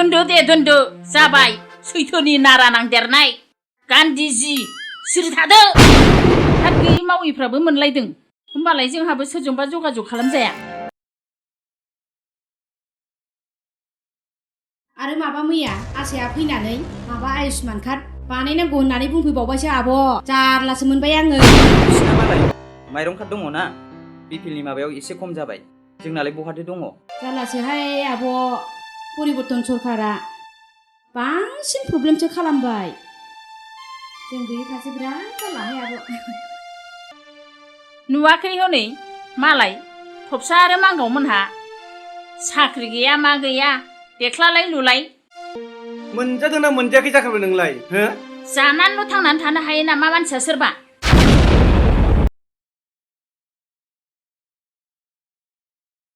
दोनदो दे दोनदो जाबाय सैथोनि नारा नांदेरनाय गान्धीजी सिरि थादो साख्रि मावैफ्राबो मोनलायदों होमबालाय जोंहाबो सोरजोंबा जगाजग खालामजाया आरो माबा मैया आसाया फैनानै माबा आयुष्मान कार्ड बानायनांगौ होननानै बुंफैबावबायसो आब' जारलासो मोनबाय आङो बिसिना मालाय माइरं कार्ड दङ ना बिपिएलनि माबायाव एसे खम जाबाय जोंनालाय बहाथो दङ जारलासोहाय आब' परिबर्तन सरकारा बांसिन प्रब्लेमसो खालामबाय जों गैयैफ्रासो बिराद जारलाहाय आब' नुवाखै हनै मालाय थबसा आरो मांगाव मोनहा साख्रि गैया मा गैया देख्लालाय लुलाय मोनजादोंना मोनजायाखै जाखो नोंलाय हो जानानैल' थांनानै थानो हायो नामा मानसिया सोरबा